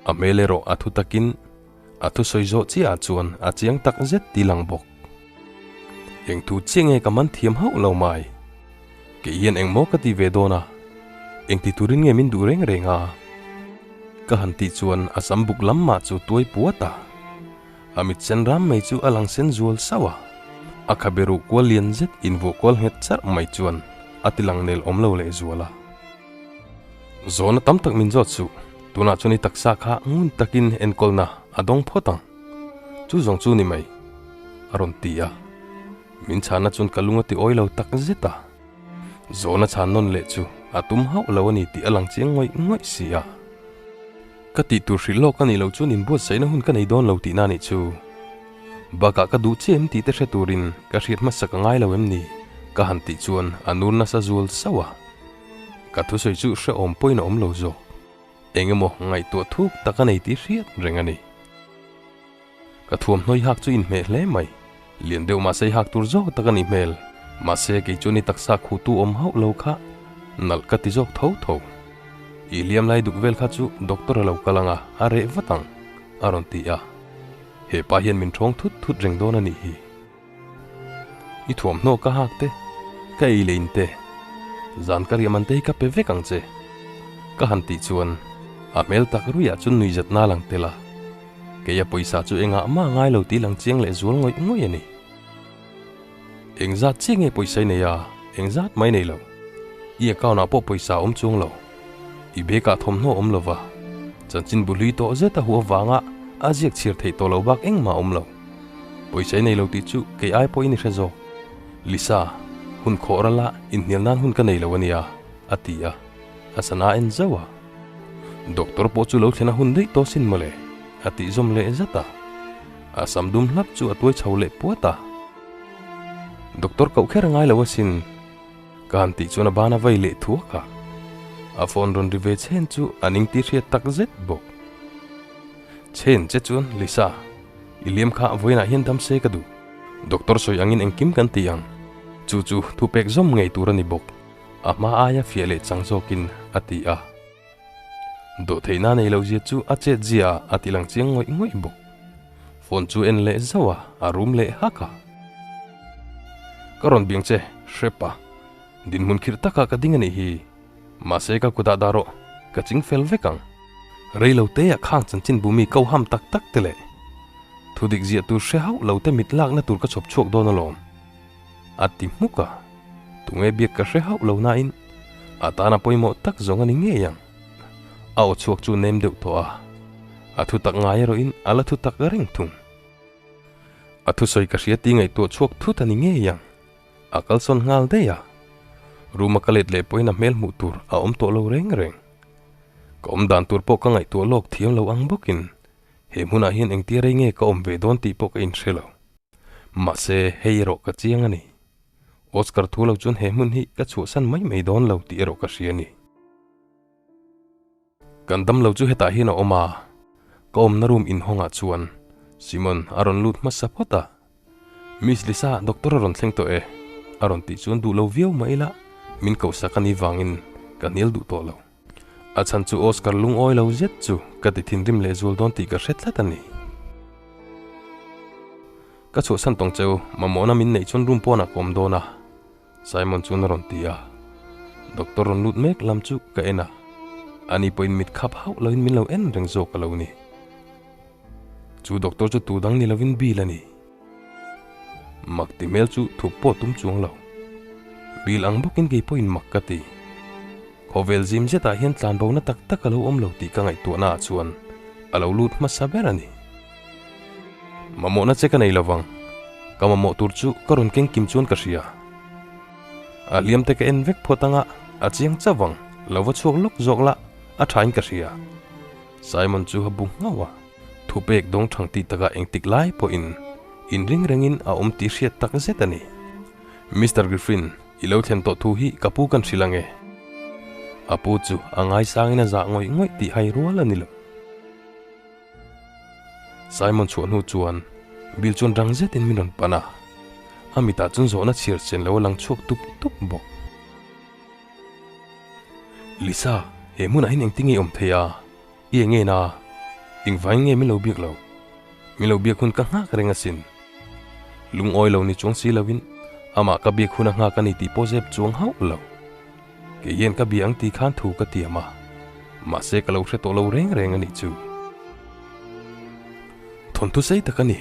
A hmel erawh a thu takin a thusawi zawh chiahah chuan a chiang tak zet ti lang bawk. Eng thu chiah nge ka man thiam hauh lo mai? Kei hian engmaw ka ti ve dawn a, engti turin nge min duh reng reng a? Ka han tih chuan a sam buk lam mah chu tuai puat a. A mit sen ram mai chu a lang sen zual sauh a, a khabe ruh kual lian zet invuah kual nghet charh mai chuan a ti lang nel awm lo leh zual a. Zawhna tam tak min zawt suh, tunah chuan i taksa kha ngun takin enkawlna a dawng phawt ang. Chu zawng chu ni mai, a rawn ti a. Min chhanna chuan ka lung a ti awi lo tak zet a. Zawhna chhan nawn leh chu a tum hauh lo a ni tih a lang chiang ngawih ngawih si a. Ka tih tur hrilh lawk a nih loh chuan inbuatsaihna hun ka nei dawn lo tihna a nih chu. Bakah ka duh chiah em tih te hre turin ka hriat hmasa ka ngai lo em ni? Ka han tih chuan a nur nasa zual sauh a. Ka thusawi chu hrehawm pawhin a awm lo zawk. Eng emaw ngaihtuah thuk tak a nei tih hriat reng a ni. Ka thuamhnawi hak chu inhmeh hle mai. Lian deuh mahse i hak tur zawk tak a nih hmel. Mahse kei chuan i taksa khuhtu awm hauh lo kha nalh ka ti zawk tho tho. I hliam lai duk vel kha chu doctor a lo kal ang a, a reh vat ang, a rawn ti a. He pa hian min ṭhawng thut thut reng dawn a nih hi. I thuamhnaw ka hak te, ka ei leh in te, zan ka riah man te hi ka pe vek ang che. Ka han tih chuan a hmel tak ruiah chuan nuih zatna a lang tel a, kei a pawisa chu engah mah ngai lo tih lang chiang leh zual ngawih ngawih a ni. Engzat chiah nge pawisa i nei a, engzat mai nei lo. I account ah pawh pawisa a awm chuang lo. I bag ah thawmhnaw a awm lo va, chanchin bu hlui tawh zet a huh avanga a ziak chhiar theih tawh lo bak engmah a awm lo. Pawisa i nei lo tih chu kei ai pawhin i hre zawk. Lisa, hun khawh rala inhnial nan hun ka nei lo a nia, a ti a, a sana en zauh a. Doctor pawh chu lo thlen a hun daih tawh sin mawle, a tih zawm leh zat a. A sam dum hlap chu a tuai chho leh puat a. Doctor koh kher a ngai lo asin. Ka han tih chuan a ban a vai leh thuak a. A phone rawn ri ve chhen chu a ning tih hriat tak zet bawk. Chhen che chuan, Lisa, i liam kha vawiinah hian dam se ka duh. Doctor sawi angin engkim kan ti ang. Chu chu thupek zawm ngei tur a ni bawk. A hma aia fiah leh chang zawkin a ti a. Dawhtheihna nei lo zia chu a chet zia ah a ti lang chiang ngawih ngawih bawk. Phone chu en leh zauh a, a rum leh hak a. Ka rawn biang che, hrep a. Dinhmun khirh takah ka ding a nih hi. Mahse ka kutah dah rawh, ka ching fel vek ang. Rei lo te ah khang chanchin bumi ko ham tak tak te leh thudik ziah tur hre hauh lo te mit lakna tur ka chhawp chhuak dawn alawm. A ti hmuk a, tunge biak ka hre hauh lo nain a tana pawimawh tak zawng a ni ngei ang. A aw chhuak chu nem deuh tawh a, a thu tak ngai erawhin a la thu tak reng thung. A thusawi ka hria ti ngaihtuah chhuak thut a ni ngei ang. A kalsawn nghal daih a, room a ka let leh pawhin a hmel hmuh tur a awm tawh lo reng reng. Ka awm dan tur pawh ka ngaihtuah lawk thiam lo ang bawkin he hmunah hian engtia rei nge ka awm ve dawn tih pawh ka inhre lo. Mahse, hei erawh ka chiang a ni. Oscar thu lo chuan he hmun hi ka chhuahsan mai mai dawn lo tih erawh ka hria a ni. Kan dam lo chu hetah hian a awm a, ka awmna room inhawngah chuan Simon a rawn lut hmasa phawt a. Miss Lisa, doctor a rawn thleng tawh e, a rawn tih chuan duh lo viau mah ila min kohsak a nih vangin ka hnial duh tawh lo. A chhan chu Oscar lungawi lo zet chu ka ti thinrim leh zual dawn tih ka hre tlat a ni. Ka chhuahsan tawng cheu, mamawhna min neih chuan room pawnah ka awm dawn a, Simon chuan a rawn ti a. Doctor rawn lut mek lam chu ka en a, ani pawhin mit khap hauh loin min lo en reng zawk a lo ni. Chu doctor chu tu dang ni lovin Bill a ni. Mak ti hmel chu thup pawh tum chuang lo. Bill ang bawkin kei pawhin mak ka ti. Khawvel zim zetah hian tlanbona tak tak a lo awm lo tih ka ngaihtuahna ah chuan a lo lut hmasa ber a ni. Mamawhna che ka nei lovang. Ka mamawh tur chu ka rawn keng kim chuan ka hria. A hliam te ka en vek phawt anga a chiang chauh ang, lo va chhuak lawk zawk la a thain ka hria. Simon chu a bu nghauh a. Thupek dawng thang tih takah engtik lai pawhin inring rengin a awm tih hriat tak zet a ni. Mister Griffin, i lo thlen tawh thu hi ka pu kan hrilh ang e. A pu chu a ngaisangin a zah ngawih ngawih tih hai rual a ni lo. Simon chhuah hnu chuan Bill chuan rang zetin min rawn pan a, a mitah chuan zawhna chhiar chen lo a lang chhuak tup tup bawk. Lisa, he hmunah hian engtin nge i awm thei a? I eng nge na? Engvangin nge min lo biak lo? Min lo biak hun ka nghak reng asin. Lungawi lo ni chuang si loin amah ka biak hun a nghak a ni tih pawh zep chuang hauh lo. Kei hian ka bia ang tih khan thu ka tiam a, mahse ka lo hre tawh lo reng reng a nih chu. Thawnthu sei tak a ni.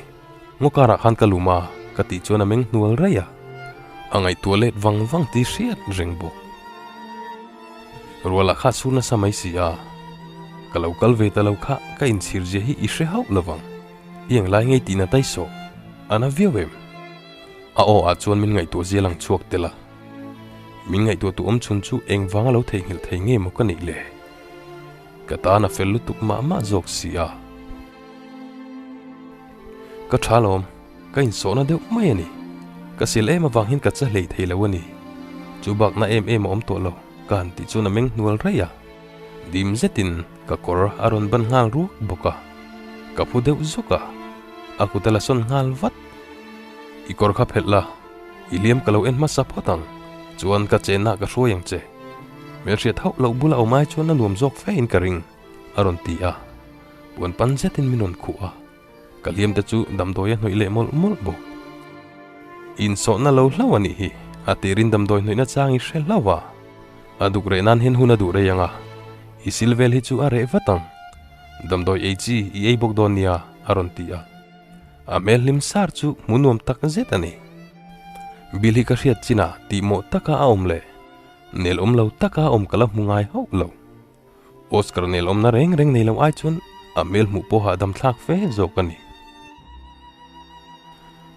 Ngaw karah khan ka lum a, ka tih chuan a meng hnual raih a, a ngaihtuah let vang vang tih hriat reng bawk. Rualah kha a sur nasa mai si a, ka lo kal ve ta lo kha ka inchhir zia hi i hre hauh lo vang. I englai ngei tihna tai sawh, a na viau em? A aw ah chuan min ngaihtuah zia lang chhuak tel a. Min ngaihtuah tu awm chhun chu engvanga lo theihnghilh thei nge maw ka nih le? Ka tan a fel lutuk mah mah zawk si a. Ka tha lawm, ka insawhna deuh mai a ni. Ka sil em avang hian ka che hlei thei lo a ni. Chu bakna em em a awm tawh lo, ka han tih chuan a meng hnual raih a. Dim zetin ka kawr a rawn ban nghal ruak bawk a. Ka phu deuh zawk a, a kut a la sawn nghal vat. I kawr kha phelh la, i hliam ka lo en hmasa phawt ang, chuan ka chenna ka hruai ang che. Hmelhriat hauh loh bula awm ai chuan a nuam zawk fe in ka ring, a rawn ti a. Puan pan zetin min rawn khuh a, ka hliam te chu damdawi a hnawih leh mawlh mawlh bawk. Insawhna lo hlauh a nih hi, a tirin damdawi hnawihna chang i hre hlauh a. A duk reh nan hian hun a duh rei ang a, i sil vel hi chu a reh vat ang. Damdawi ei chi i ei bawk dawn nia, a rawn ti a. A hmel hlim sar chu hmu nuam tak zet a ni. Bill hi ka hriat chinah tihmawh taka a awm leh nel awm lo taka a awm ka la hmu ngai hauh lo. Oscar nel awmna reng reng nei lo ai chuan a hmel hmuh pawh hahdam thlak fe zawk a ni.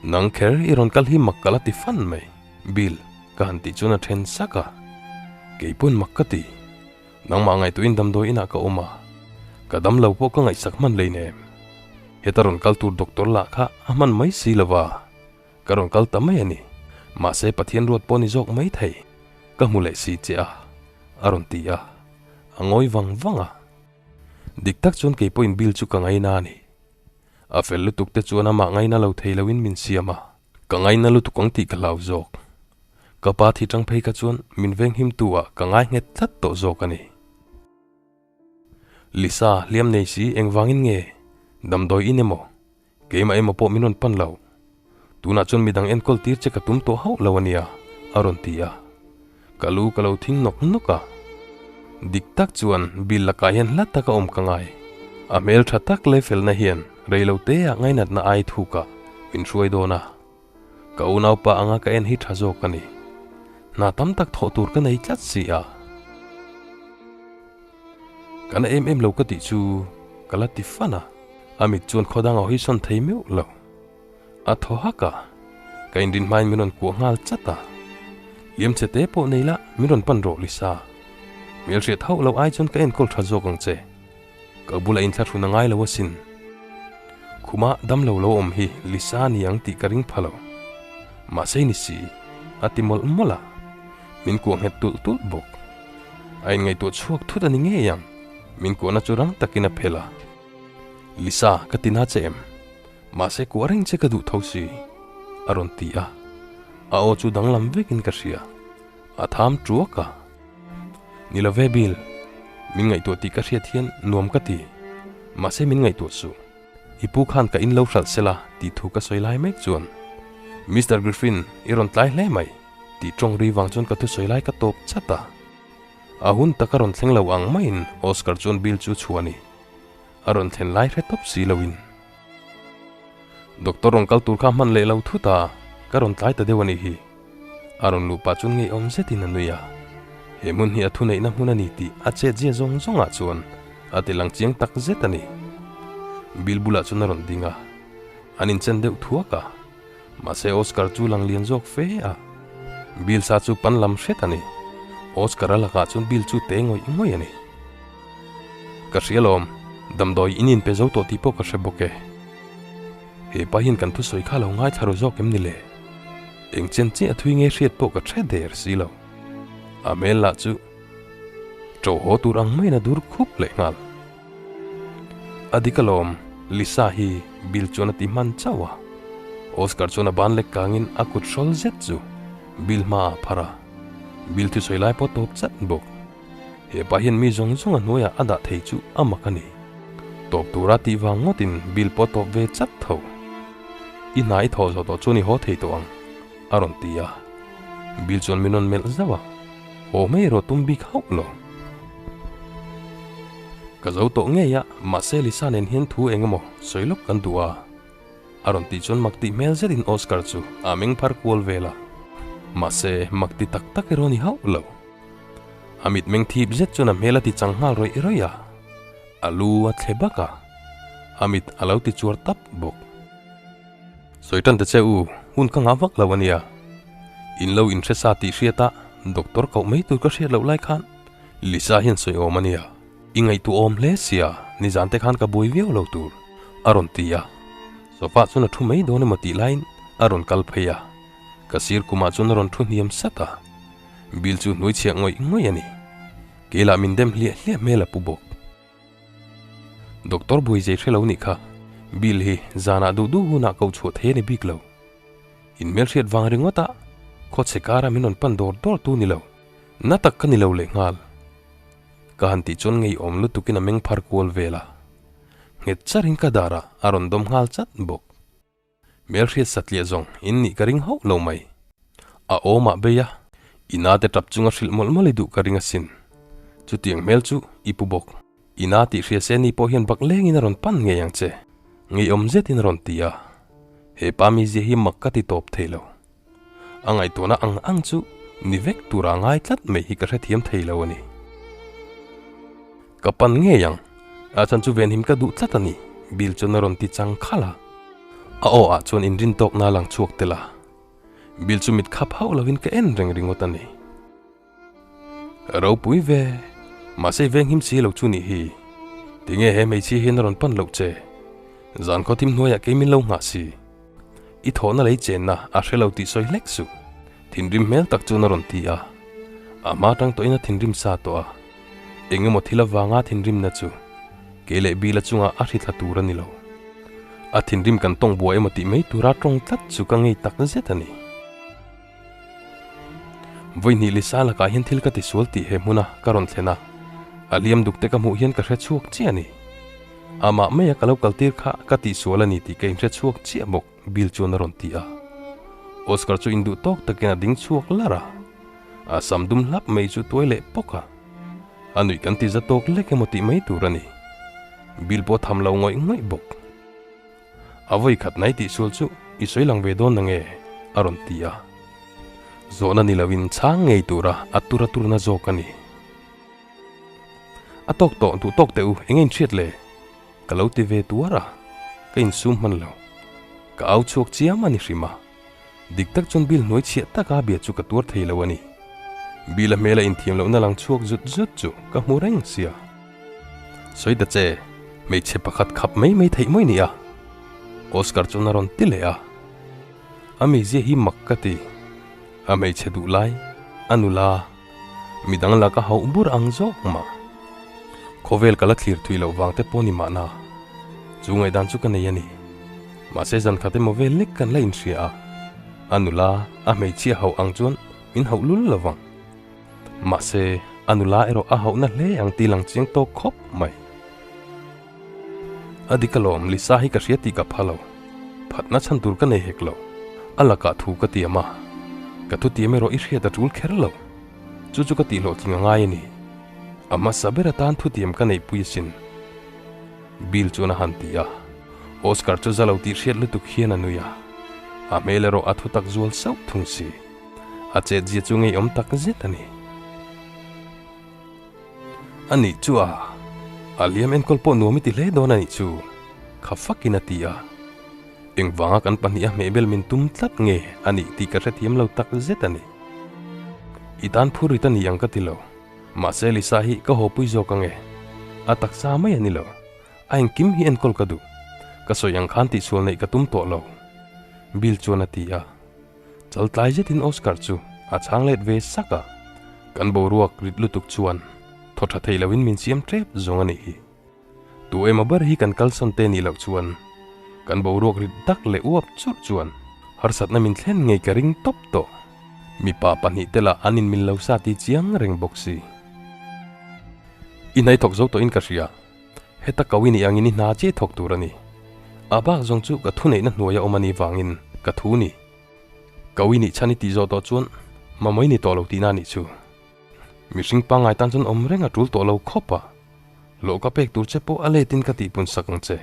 Nang kher i rawn kal hi mak ka la ti fan mai, Bill, ka han tih chuan a then sak a. Kei pawn mak ka ti. Nangmah ngaihtuahin damdawi inah ka awm a, ka dam lo pawh ka ngaihsak hman lei nem. Heta rawn kal tur doctor lah kha a hman mai si lo va, ka rawn kal ta mai a ni. Mahse Pathian ruat pawh ni zawk mai thei, ka hmu leh si che a, a rawn ti a, a ngawi vang vang a. Dik tak chuan kei pawhin bill chu ka ngaina a ni. A fel lutuk te chuan amah ngaina lo thei loin min siam a, ka ngaina lutuk ang tih ka hlau zawk. Ka pa thi tang phei kha chuan min venghim tu ah ka ngai nghet tlat tawh zawk a ni. Lisa, hliam nei si engvangin nge damdawi in emaw, keimah emaw pawh min rawn pan lo. Tunah chuan midang enkawl tir che ka tum tawh hauh lo a nia, a rawn ti a. Ka lu ka lo thing nawk nawk a. Dik tak chuan Bill lakah hian hla taka awm ka ngai. A hmel tha tak leh felna hian reilo teah ngainatna ai thukah min hruai dawn a. Ka unaupa anga ka en hi tha zawk a ni. Hna tam tak thawh tur ka nei tlat si a. Ka na em em lo ka tih chu ka la ti fan a. A mit chuan khaw dang a hawi sawn thei meuh lo. A thaw hak a, ka inrin hmain min rawn kuah nghal chat a. Liam che te pawh nei la min rawn pan rawh Lisa. Hmelhriat hauh lo ai chuan ka enkawl tha zawk ang che. Ka bulah inthlahrun a ngai lo asin. Khuma damlo lo awm hi Lisa ni ang tih ka ring pha lo. Mahse ni si, a ti mawlh mawlh a. Min kuah nghet tulh tulh bawk. A inngaihtuah chhuak thut a ni ngei ang, min kuahna chu rang takin a phelh a. Lisa, ka ti na che em? Mahse kuah reng che ka duh tho si, a rawn ti a. A aw chu danglam vekin ka hria. A tham tuak a. Ni lo ve Bill, min ngaihtuah tih ka hriat hian nuam ka ti. Mahse min ngaihtuah suh. I pu khan ka in lo hralh sela tih thu ka sawi lai mek chuan Mister Griffin i rawn tlai hle mai tih tawng ri vang chuan ka thusawi lai ka tawp chat a. A hun taka rawn thleng lo ang maiin Oscar chuan Bill chu chhuah a ni. A rawn thlen lai hre tawp si loin. Doctor rawn kal tur kha hman leh lo thut a, ka rawn tlai ta deuh a nih hi. A rawn luh pah chuan ngeiawm zetin a nui a. He hmun hi a thuneihna hmun a ni tih a chetzia zawng zawngah chuan a ti lang chiang tak zet a ni. Bill bulah chuan a rawn ding a, an inchen deuh thuak a. Mahse Oscar chu lang lian zawk fe a. Bill sa chu pan lam hret a ni. Oscar a lakah chuan Bill chu te ngawih ngawih a ni. Ka hria lawm, damdawi in inpe zo tawh tih pawh ka hre bawk e. He pa hian kan thusawi kha lo ngaithla ru zawk em ni le? Eng chen chiah a thui nge hriat pawh ka hre der si lo. A hmel lah chu ṭo haw tur ang maiin a dur khup leh nghal. A dik alawm, Lisa hi Bill chuan a ti hman chauh a. Oscar chuan a ban lek kangin a kut hrawl zet chu Bill hmaah a phar a. Bill thusawi lai pawh tawp chat bawk. He pa hian mi zawng zawng a hnuaiah a dah thei chu a mak a ni. Tawp tura tih vang ngawtin bill pawh a tawp ve chat tho. I hna i thawh zawh tawh chuan i haw thei tawh ang, a rawn ti a. Bill chuan min rawn melh zauh a, haw mai erawh tum bik hauh lo. Ka zo tawh ngei a, mahse Lisa nen hian thu eng emaw sawi lawk kan duh a, a rawn tih chuan mak tih hmel zetin Oscar chu a meng phar kual vel a. Mahse mak ti tak tak erawh a ni hauh lo. A mitmeng thip zet chuan a hmel a ti chang nghal rawih rawih a. A lu a thle bak a, a mit a lo ti chuar tap bawk. Sawi tan ta che u, hun ka ngah vak lo a nia. In lo inhre sa tih hriat a, doctor koh mai tur ka hriat loh lai khan Lisa hian sawi awm a nia. I ngaihtuah awm hle sia, nizan te khan ka buai viau lo tur, a rawn ti a. Sofa chuan a thu mai dawn emaw tih laiin a rawn kal phei a, ka sir kumah chuan a rawn thu hniam sat a. Bill chu hnuai chhiah ngawih ngawih a ni. Kei lah min dem hliah hliah hmel a pu bawk. Doctor buai zei hre lo nih kha, Bill hi zanah duh duh hunah ko chhuah thei a ni bik lo. In hmelhriat vang ringawt a, khawchhe kara min rawn pan dawr dawr tu ni lo. Na tak ka ni lo leh nghal. Ka han tih chuan ngeiawm lutukin a meng phar kual vel a. Nghet charin ka darah a rawn dawm nghal chat bawk. Hmelhriat satliah zawng in nih ka ring hauh lo mai. A awmah bei a, i na te tap chunga hrilh mawlh mawlh i duh ka ring asin. Chutiang hmel chu i pu bawk. I na tih hria se ni pawh hian bak lengin a rawn pan ngei ang che. Ngeiawm zetin a rawn ti a. He pa mizia hi mak ka ti tawp thei lo. A ngaihtuahna ang ang chu ni vek tura ngai tlat mai hi ka hrethiam thei lo a ni. Ka pan ngei ang, a chhan chu venhim ka duh tlat a ni, Bill chuan a rawn ti chang khalh a. A aw ah chuan inrin tawkna a lang chhuak tel a. Bill chu mit khap hauh lovin ka en reng ringawt a ni. Ropui ve, mahse venghim si lo chu nih hi. Tinge he hmeichhia hian a rawn pan loh che? Zan khaw thim hnuaiah kei min lo nghah si. I thawhna lei chenna a hre lo tih sawi hlek suh. Thinrim hmel tak chuan a rawn ti a. A hma tang tawhin a thinrim sa tawh a. Eng emaw thil avanga thinrimna chu kei leh Bill-a chungah a hrithla tur a ni lo. A thinrim kan tawng buai emaw tih mai tura tawng tlat chu ka ngei tak zet a ni. Vawihnih Lisa lakah hian thil ka tisual tih he hmuna ka rawn thlen a, a hliam duk te ka hmuh hian ka hre chhuak chiah a ni. Amah maia ka lo kaltir kha ka tihsual a ni tih ka inhre chhuak chiah bawk, Bill chuan a rawn ti a. Oscar chu induh tawk takin a ding chhuak lar a, a sam dum hlap mai chu tuai leh pawk a. A nuih kan ti za tawk lek emaw tih mai tur a ni. Bill pawh tham lo ngawih ngawih bawk. A vawi khat nai tihsual chu i sawi lang ve dawn nange? a rawn ti a. Zawhna ni loin chhang ngei tura a tura turna zawk a ni. A tawk tawh duh tawk teh u, eng in hriat le? Ka lo ti ve tuar a, ka insum hman lo. Ka au chhuak chiam a ni hrim a. Dik tak chuan Bill hnuai chhiah taka bia chu ka tuar thei lo a ni. Bill-a hmela inthiam lohna lang chhuak zut zut chu ka hmu reng sia. Sawi ta che, hmeichhe pakhat khap mai mai theih mawi nia. Oscar chuan a rawn ti leh a. A mizia hi mak ka ti. A hmeichhe duh lai, a nula, midang laka hauh bur ang zawk mah. Khawvel ka la thlir thui loh vang te pawh ni mahna. Chu ngaihdan chu ka nei a ni. Mahse zan khat emaw vel lek kan la inhria a, a nula, a hmeichhia hauh ang chuan min hauh lul lo vang. Mahse a nula erawh a hauhna hle ang tih lang chiang tawk khawp mai. A dik alawm, Lisa hi ka hria tih ka pha lo. Phatna chhan tur ka nei hek lo. A lakah thu ka tiam a, ka thutiam erawh i hriat a tul kher lo. Chu chu ka tihhlawhtling a ngai a ni. A hmasa ber atan thutiam ka neihpui asin. Bill chuan a han ti a. Oscar chu za lo tih hriat lutuk hian a nui a. A hmel erawh a thutak zual sauh thung si. A chetzia chu ngeiawm tak zet a ni. A nih chu a, a liam enkawl pawh nuam i ti hle dawn a nih chu, kha fakin a ti a. Engvanga kan pahniha hmehbel min tum tlat nge a nih tih ka hrethiam lo tak zet a ni. I tan phur rit a ni ang ka ti lo, mahse Lisa hi ka hawpui zawk ange. A taksa mai a ni lo, a engkim hi enkawl ka duh. Ka sawi ang khan tihsual neih ka tum tawh lo, Bill chuan a ti a. Chaltlai zetin Oscar chu a chhang let ve sak a, kan boruak rit lutuk chuan thaw tha thei loin min siam tep zawng a nih hi. Tu emaw ber hi kan kalsawn te nih loh chuan kan boruak rit dak leh uap churh chuan harsatna min thlen ngei ka ring tawp tawh. Mipa pahnihte lah an inmil lo sa ti chiang reng bawk si. I hnaithawk zo tawhin ka hria. Heta ko i nih angin i hna chiah thawk tur a ni. A bak zawng chu ka thuneihna hnuaia awm a nih vangin ka thu ni. Ko i nih chhan i tih zawh tawh chuan mamawh i ni tawh lo tihna a nih chu. Mihring pangngai tan chuan awm reng a tul tawh lo khawp a. Hlawh ka pek tur che pawh a letin ka tihpun sak ang che.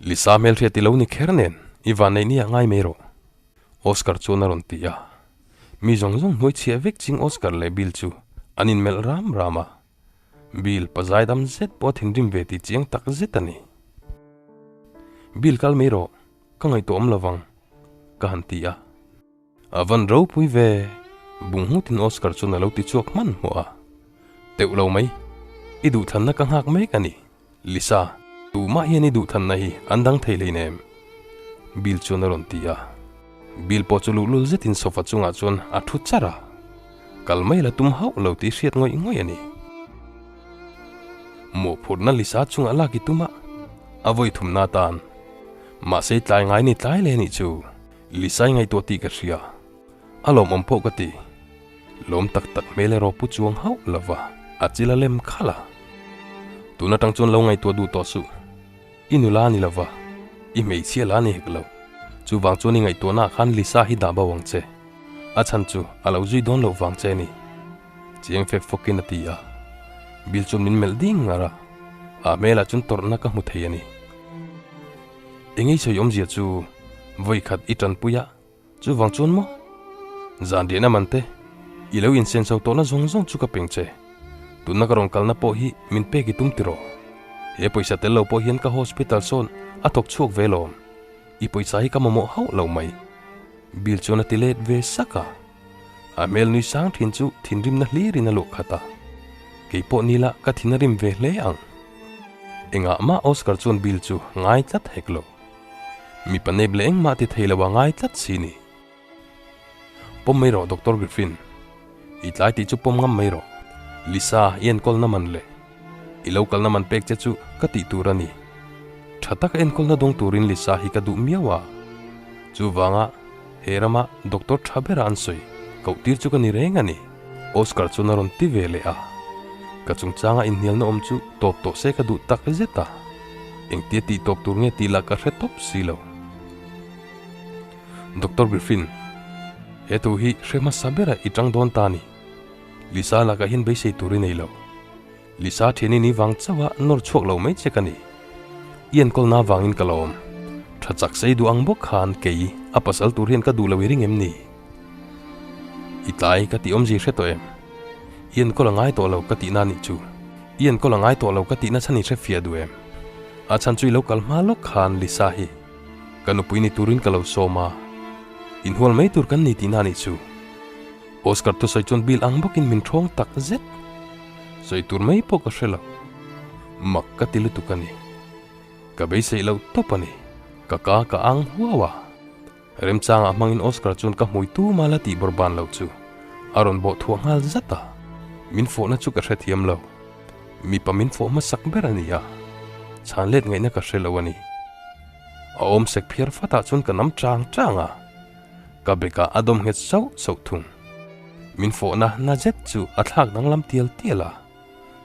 Lisa hmelhriat i lo ni kher nen i vanneih ni ah ngai mai rawh. Oscar chuan a rawn ti a. Mi zawng zawng hnuai chhiah vek ching Oscar leh Bill chu an inmelh ram ram a. Bill pa zaidam zet pawh a thinrim ve tih chiang tak zet a ni. Bill kal mai rawh, ka ngaihtuah awm lovang, ka han ti a. A van ropui ve, bung nghutin Oscar chuan a lo ti chhuak hmanhmawh a. Teuh lo mai, i duhthlanna ka nghak mek a ni. Lisa, tumah hian i duhthanna hi an dang thei hleinem? Bill chuan a rawn ti a. Bill pawh chu luhlul zetin sofa chungah chuan a thu char a. Kal mai la tum hauh lo tih hriat ngawih ngawih a ni. Mawhphurhna Lisa chungah lak i tum a, a vawi thumna atan. Mahse tlai ngai ni tlai leh a nih chu. Lisa i ngaihtuah tih ka hria. A lawmawm pawh ka ti. Lawm tak tak hmel erawh pu chuang hauh lo va, a chil a lem khalh a. Tun atang chuan lo ngaihtuah duh tawh suh. I nula a ni lo va, i hmeichhia la a ni hek lo. Chuvang chuan i ngaihtuahnaah khan Lisa hi dah bo ang che. A chhan chu a lo zui dawn loh vang che a ni. Chiang fek fawkin a ti a. Bill chuan min melh ding ngar a, a hmelah chuan tawrhna ka hmu thei a ni. Engei sawi awmzia chu vawikhat i tanpui a, Chuvang chuan maw? Zan riahna man te, i lo insen chho tawhna zawng zawng chu ka peng che. Tunna ka rawn kalna pawh hi min pek i tum tiraw? He pawisa tel lo pawh hian ka hospital sawn a thawk chhuak ve lawm. I pawisa hi ka mamawh hauh lo mai. Bill chuan a ti let ve sak a. A hmel nui sang thin chu thinrimna hlirin a luah khat a. Kei pawh nila ka thin a rim ve hle ang. Engah mah Oscar chuan Bill chu ngai tlat hek lo. Mipa nep leh engmah ti thei lo a ngai tlat si ni. Pawm mai rawh Doctor Griffin. I tlai tih chu pawm ngam mai rawh. Lisa, i enkawlna man leh i lo kalna man pek che chu ka tih tur a ni. Tha taka enkawlna dawng turin Lisa hi ka duh miau a. Chuvanga he rama doctor tha bera an sawi koh tir chu ka ni reng a ni. Oscar chuan a rawn ti ve leh a. Ka chungchanga inhnialna awm chu tawp tawh se ka duh tak zet a. Engtia tih tawp tur nge tih lah ka hre tawp si lo. Doctor Griffin, he thu hi hre hmasa bera i tang dawn ta a ni. Lisa lakah hian beisei tur i nei lo. Lisa thian i ni vang chauh a nawr chhuak lo mai che ka ni. I enkawlna vangin ka lawm. Tha chak sei duh ang bawk khan kei a pasal tur hian ka duh lo i ring em ni? I tlai ka tih awmzi hre tawh em? I enkawl a ngai tawh lo ka tihna nih chu. I enkawl a ngai tawh lo ka tihna chhan i hre fiah duh em? A chhan chu i lo kal hma lawk khan Lisa hi ka nupui ni turin ka lo sawm a, inhual mai tur kan ni tihna nih chu. Oscar thusawi chuan Bill ang bawkin min ṭhawng tak zet. Sawi tur mai pawh ka hre lo. Mak ka ti lutuk a ni. Ka beiseih loh tawp a ni. Ka ka ka ang huau a. Remchangah hmangin Oscar chuan ka hmui tuma la tih bawrh ban lo chu a rawn bawh thuah nghal zat a. Min fawhna chu ka hrethiam lo. Mipa min fawh hmasak ber a ni a. Chhan let ngaihna ka hre lo a ni. A awm sek phiar fatah chuan ka nam chang chang a. Ka bekah a dawm nghet sauh sauh thung. Min fawhna na zet chu a thlak danglam tial tial a.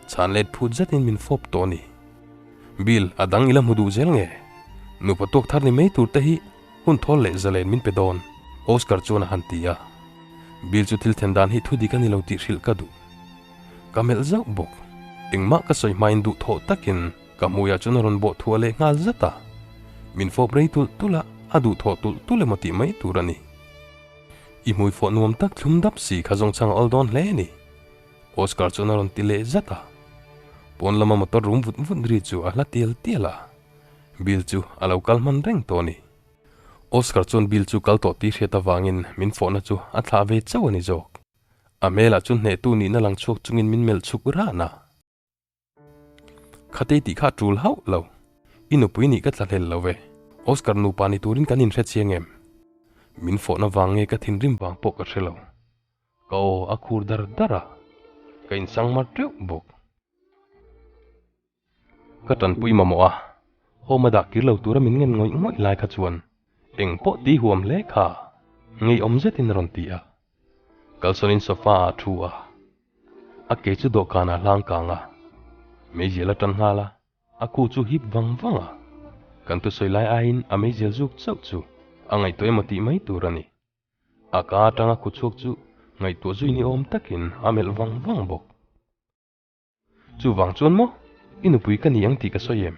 Chhan let phut zetin min fawp tawh a ni. Bill, a dang i la hmu duh zel nge? Nupa tuak thar ni mai tur te hi hun thawl leh zalen min pe dawn, Oscar chuan a han ti a. Bill chu thil then dan hi thu dik a ni lo tih hrilh ka duh. Ka melh zauh bawk. Engmah ka sawi hmain duh thawh takin ka hmuiah chuan a rawn bawh thuah leh nghal zat a. Min fawp rei tulh tulh a, a duh thawh tulh tulh emaw tih mai tur a ni. I hmui fawh nuam tak thlum dap si kha zawngchhang a awl dawn hle a ni. Oscar chuan a rawn ti leh zat a. Pawn lama motor rum vut vut ri chu a hla tial tial a. Bill chu a lo kal hman reng tawh a ni. Oscar chuan Bill chu kal tawh tih hriat avangin min fawhna chu a thlah ve chauh a ni zawk. A hmelah chu hnehtu nihna lang chhuak chungin min melh chhuk ran a. Khatei tih kha a tul hauh lo. I nupui nih ka tla hlel lo ve. Oscar nupa ni turin kan inhre chiang em? Min fawhna vang nge ka thinrim vang pawh ka hre lo. Ka aw a khur dar dar a, ka insang mar teuh bawk. Ka tanpui mamawh a, home a dah kir lo tura min ngen ngawih ngawih lai kha chuan eng pawh ti huam hle kha ngeiawm zetin a rawn ti a. Kalsawnin sofa ah a thu a, a ke chu dawhkanah hlang kang a, meizial a tan nghal a. A khu chu hip vang vang a, kan thusawi lai aiin a meizial zuk chauh chu a ngaihtuah emaw tih mai tur a ni. A ka atanga khu chhuak chu ngaihtuah zui ni awm takin a melh vang vang bawk. Chuvang chuan maw, i nupui ka ni ang tih ka sawi em?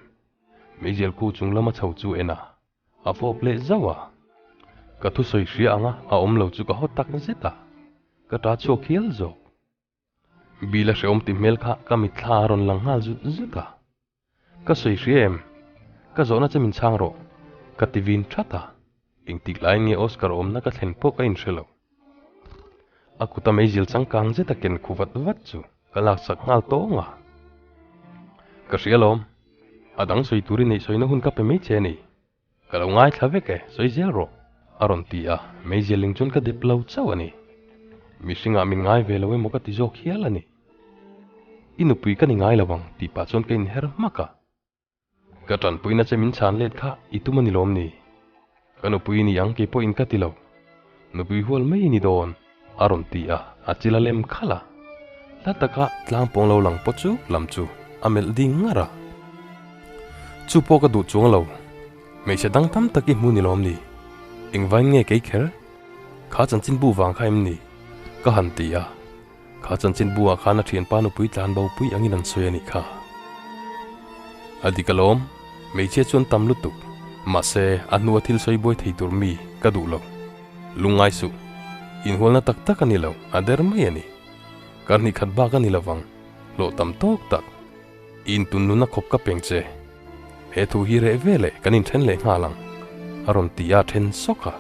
Meizial khu chung lama chho chu en a, a fawp leh zauh a. Ka thusawi hria anga a awm lo chu ka haw tak zet a, ka ta chhuak hial zawk. Bill a hrehawm ti hmel kha ka mitthla a rawn lang nghal zut zut a. Ka sawi hria em? Ka zawhna che min chhang rawh. Ka ti vin that a. Engtik laiin nge Oscar awmna ka thlen pawh ka inhre lo. A kuta meizil changkang zeta ken khu vat vat chu ka laksak nghal tawng a. Ka hria lawm. A dang sawi turin neih sawina hun ka pe mai che a ni. Ka lo ngaithla vek e, sawi zel rawh, a rawn ti a, meizialing chuan ka dep lo chauh a ni. Mihringah min ngai ve lo emaw ka ti zawk hial a ni. I nupui ka ni ngai lo ang tih pah chuan ka inher hmak a. Ka tanpuina che min chhan let kha i tum a ni lawm ni? Ka nupui i ni ang kei pawhin ka ti lo. Nupui hual mai i ni dawn, a rawn ti a, a chil a lem khalh a. Hla taka tlang pawng lo lang pawh chu lam chu a melh ding ngar a. Chu pawh ka duh chuang lo, hmeichhe dang tam tak i hmu ni lawm ni? Engvain nge kei kher? Kha chanchin bu vang kha em ni? Ka han ti a. Kha chanchin bu ah khan a thianpa nupui tlan bo pui angin an sawi a nih kha. A dik alawm, hmeichhia chuan tam lutuk, mahse a hnua thil sawi buai thei tur mi ka duh lo. Lungngai suh, inhualna tak tak a ni lo, a der mai a ni. Kar hnih khat bak a ni lovang, hlawh tam tawk tak. I intun nuna khawp ka peng che. He thu hi reh ve leh kan inthen leh nghal ang, a rawn ti a then sawk a.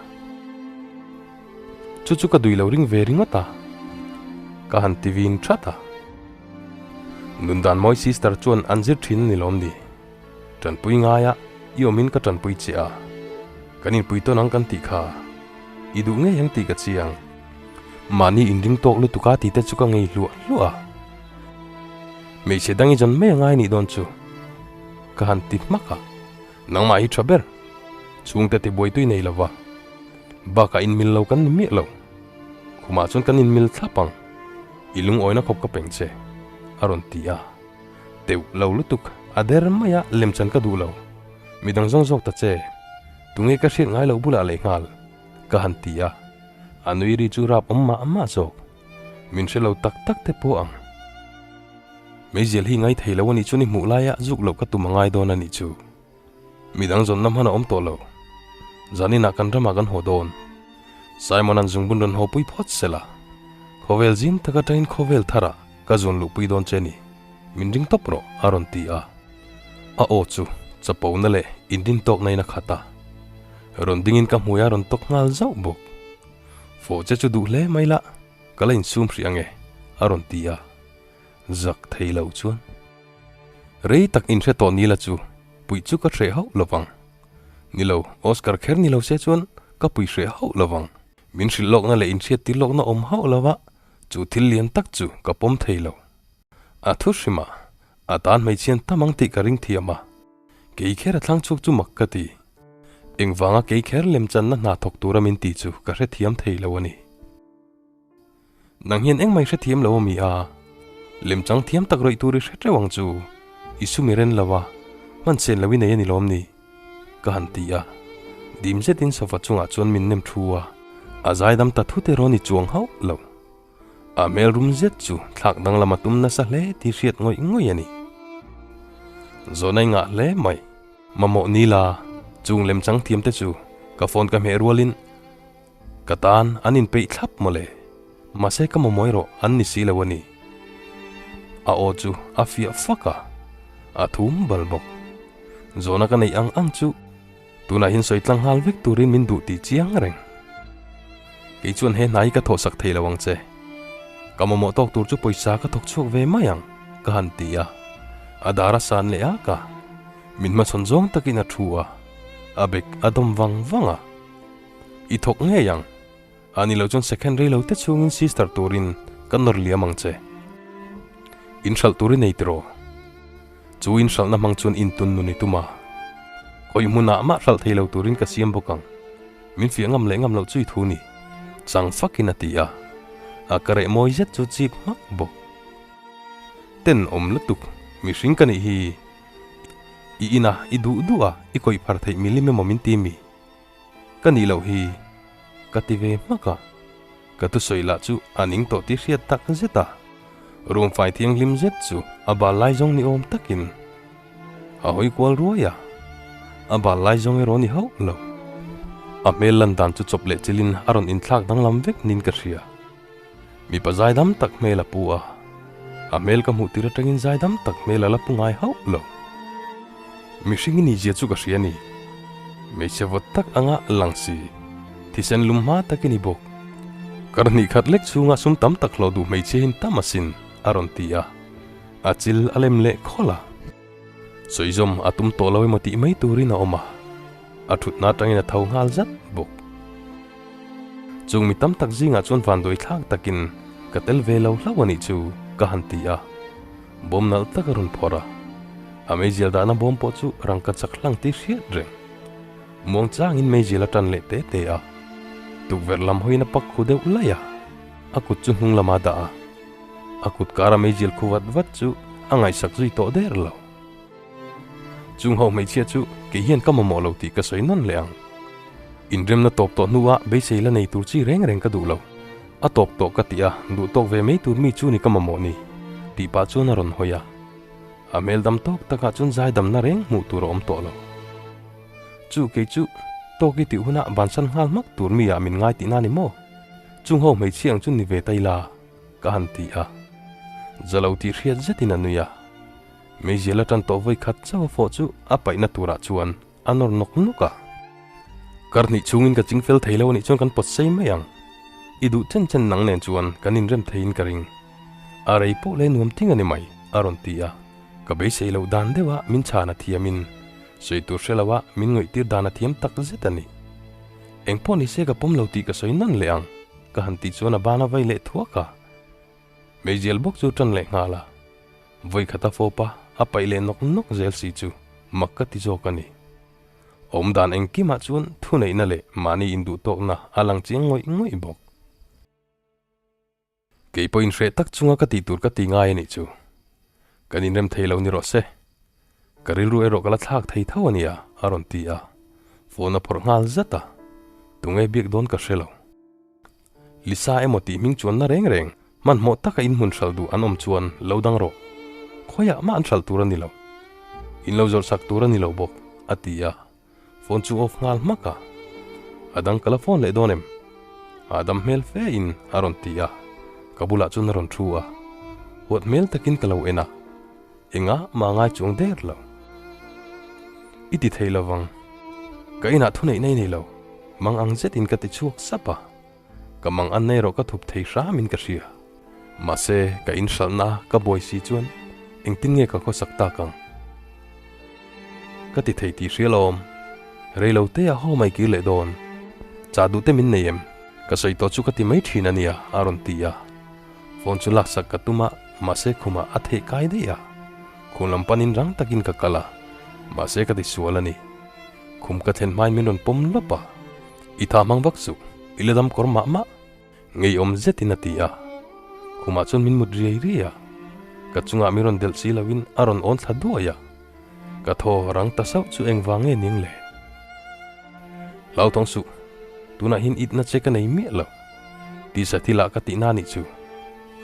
Chu chu ka dui lo ring ve ringawt a, ka han ti vin that a. Nundan mawi sister chuan an zir thin a ni lawm ni? Tanpui ngaia i awmin ka tanpui che a, kan inpui tawn ang kan tih kha i duh ngei ang tih ka chiang. Mahni inring tawk lutuk a tih te chu ka ngei hluah hluah a. Hmeichhe dang i zawn mai a ngai nih dawn chu ka han ti hmak a, nangmah hi tha ber, chhungte tibuaitui nei lova, bakah inmil lo kan ni miah lo, khumah chuan kan inmil thlap ang, i lungawina khawp ka peng che, a rawn ti a. Teuh lo lutuk, a der mai a, lemchan ka duh lo. Midang zawng zawk ta che, tunge ka hriat ngai loh bulah leh nghal, ka han ti a. A nui ri chu rap awm mah mah zawk. Min hre lo tak tak te pawh ang. Meizial hi ngai thei lo a nih chuan i hmuh laia zuk loh ka tum a ngai dawn a nih chu. Midang zawnna hman a awm tawh lo. Zaninah kan ramah kan haw dawn. Simon-a'n zungbun rawn haw pui phawt sela. Khawvel zim tak atangin khawvel tharah ka zun luhpui dawn che ni. Min ring tawp rawh, a rawn ti a. A aw chu chapona leh indintawkna in a khat a. Rawn dingin ka hmui a rawn tawk nghal zauh bawk. Fawh che chu duh hle mai la, ka la insum hrih ange, a rawn ti a. Zak thei lo chuan. Rei tak inhre tawh ni la chu puih chu ka hreh hauh lovang. Ni lo, Oscar kher ni lo se chuan ka pui hreh hauh lovang. Min hrilh lawkna leh inhriat tir lawkna awm hauh lova chu thil lian tak chu ka pawm thei lo. A thu hrim a, a tan hmeichhian tam ang tih ka ring thiam a. Kei kher a thlang chhuak chu mak ka ti. Engvanga kei kher lemchanna hna thawk tura min ti chu ka hrethiam thei lo a ni. Nang hian engmah i hrethiam lo ami a? Lemchang thiam tak rawih tur i hre teuh ang chu. I sum i ren lo a, hman chen lo i nei a ni lawm ni? Ka han ti a. Dim zetin sofa chungah chuan min nem thu a, a zaidam ta thut erawh ni chuang hauh lo. A hmel rum zet chu thlak danglam a tum nasa hle tih hriat ngawih ngawih a ni. Zawhna i ngah hle mai. Mamawh ni la, chung lemchang thiam te chu ka phone ka hmeh rualin Ka tan an inpeih thlap mawle. Mahse ka mawmawi rawh an ni si lo a ni. A aw chu a fiah fak a, a thum bal bawk. Zawhna ka neih ang ang chu tunah hian sawi tlang nghal vek turin min duh tih chiang reng. Kei chuan he hna hi ka thawhsak thei lo ang che. Ka mamawh tawk tur chu pawisa ka thawk chhuak ve mai ang, ka han ti a. A dar a san leh ak a, min hmachhawn zawng takin a thu a, a bek a dawm vang vang a. I thawk ngei ang. A ni lo chuan second rei lo te chhungin sister turin ka nawr liam ang che. In hralh tur i nei tiraw? Chu in hralhna hmang chuan in tun nun i tum a. Khawih hmunah mah hralh thei lo turin ka siam bawk ang. Min fiah ngam leh ngam loh chu i thu ni. Chang fakin a ti a. A ka reh mawi zet chu chip hmak bawk. Tenawm lutuk mihring ka nih hi. I ina i duh duh a i kawih phar theih milim emaw min ti mi? Ka nih loh hi ka ti ve hmak a, ka thusawi lah chu a ning tawh tih hriat tak zet a, room fai thianghlim zet chu a bal lai zawng ni awm takin a hawi kual ruai a, a bal lai zawng erawh ni hauh lo. A hmel lan dan chu chawp leh chilin a rawn inthlak danglam vek niin ka hria. Mipa zaidam tak hmel a pu a, a hmel ka hmuh tir atangin zaidam tak hmel a la pu ngai hauh lo. Mihring i nihzia chu ka hria a ni. Hmeichhe vawt tak anga lang si, thisen lum hma tak i ni bawk. Kar hnih khat lek chhunga sum tam tak hlawh duh hmeichhia hin tam asin, a rawn ti a. A chil a lem leh khawlh a. Sawizawm a tum tawh lo emaw tih mai turin a awm a, a thutna atangin a tho nghal zat bawk. Chung mi tam tak zingah chuan vanduai thlak takin ka tel ve lo hlauh a nih chu ka han ti a, bawm nalh tak a rawn phawrh a, a meizial dahna bawm pawh chu rangka chak hlang tih hriat reng. Muang changin meizial a tan leh te te a, tukverh lam hawiin a pak khu deuh laih a, a kut chu hnung lama dah a, a kut kara meizial khu vat vat chu a ngaihsak zui tawh der lo. Chung ho hmeichhia chu kei hian ka mamawh lo tih ka sawi nawn leh ang. Inremna tawp tawh hnuah beisei la nei tur chi reng reng ka duh lo. A tawp tawh ka tih a, duh tawk ve mai tur mi chu ni ka mamawh ni, tih pah chuan a rawn hawi a. A hmel dam tawk takah chuan zaidamna reng hmuh tur a awm tawh lo. Chu kei chu tawk i tih hunah bansan nghal hmak tur mi ah min ngai tihna ni maw? Chung ho hmeichhia ang chu ni ve ta ila, ka han ti a. Za lo tih hriat zetin a nui a. Meizial atan tawh vawi khat chauh a fawh chu a paihna turah chuan a nawr nawk nawk a. Kar hnih chhungin ka ching fel thei lo anih chuan kan pawt sei mai ang. I duh chen chen nang nen chuan kan inrem theiin ka ring. A rei pawh leh nuam ting a ni mai, a rawn ti a. Ka beisei loh dan deuha min chhan a thiamin sawi tur hre loa min ngawihtir dan a thiam tak zet a ni. Eng pawh ni se ka pawm lo tih ka sawi nawn leh ang, ka han tih chuan a ban a vai leh thuak a. Meizial bawk chu tan leh nghal a. Vawi khat a fawp a, a paih leh nawk nawk zel si chu mak ka ti zawk a ni. Awm dan engkimah chuan thuneihna leh mahni induhtawkna a lang chiang ngawih ngawih bawk. Kei pawh inhreh tak chunga ka tih tur ka ti ngai a nih chu. Kan inrem thei lo ni rawh se. Ka rilru erawh ka la thlak thei tho a nia, a rawn ti a. Phone a phawrh nghal zat a. Tunge biak dawn ka hre lo. Lisa emaw tih hming chuanna reng reng hmanhmawh taka in hmun hralh duh an awm chuan lo dang rawh. Khawiah mah an hralh tur a ni lo. In lo zawrh sak tur a ni lo bawk, a ti a. Phone chu off nghal hmak a. A dang ka la phone leh dawn em? Hahdam hmel fe in a rawn ti a. Ka bulah chuan a rawn thu a. Huat hmel takin ka lo en a. Engah mah ngai chuang der lo. I ti thei lovang. Ka inah thuneih nei nei lo. Mang ang zetin ka ti chhuak sap a. Ka mang an erawh ka thup thei hramin ka hria. Mahse, ka inhralhna ka buai si chuan engtin nge ka khawsak tak ang? Ka ti thei tih hria lawm. Rei lo te a haw mai kir leh dawn. Chah duh te min nei em? Ka sawi tawh chu ka ti mai thin a nia, a rawn ti a. Phone chu laksak ka tum a, mahse khumah a theih kai daih a. Khum lam panin rang takin ka kal a, mahse ka ti sual a ni. Khum ka thlen hmain min rawn pawm lawp a, I tha hmang vak suh, i la dam kawr mah mah, ngeiawm zetin a ti a. Khumah chuan min mut riai riai a, ka chungah min rawn delh si loin a rawn awn thla duai a. Ka thaw rang ta sauh chu engvang nge ning le? Hlauthawng suh, tunah hian itna che ka nei miah lo, tisa thilah ka tihna anih chu,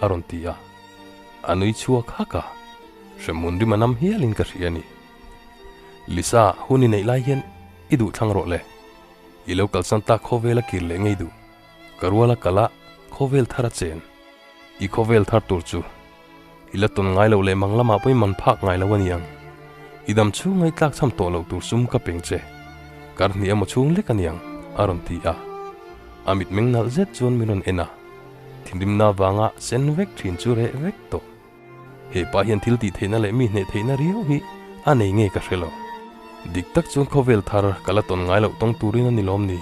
a rawn ti a. A nui chhuak hak a, hremhmun rim a nam hialin ka hria a ni. Lisa, hun i neih lai hian i duh thlang rawh le. I lo kalsan tak khawvel a kir leh ngei duh. Ka rual a kal a, khawvel thar a chen. I khawvel thar tur chu i la tawn ngai lo leh mang lamah pawhin man phak ngai lo a ni ang. I dam chhung ngai tlak chham tawh loh tur sum ka peng che. Kar hnih emaw chhung lek a ni ang, a rawn ti a. A mitmeng nalh zet chuan min rawn en a. Thinrimna avanga sen vek thin chu reh vek tawh. He pa hian thil tih theihna leh mi hneh theihna riau hi a nei nge ka hre lo. Dik tak chuan khawvel thar ka la tawn ngai loh tawng turin a ni lawm ni,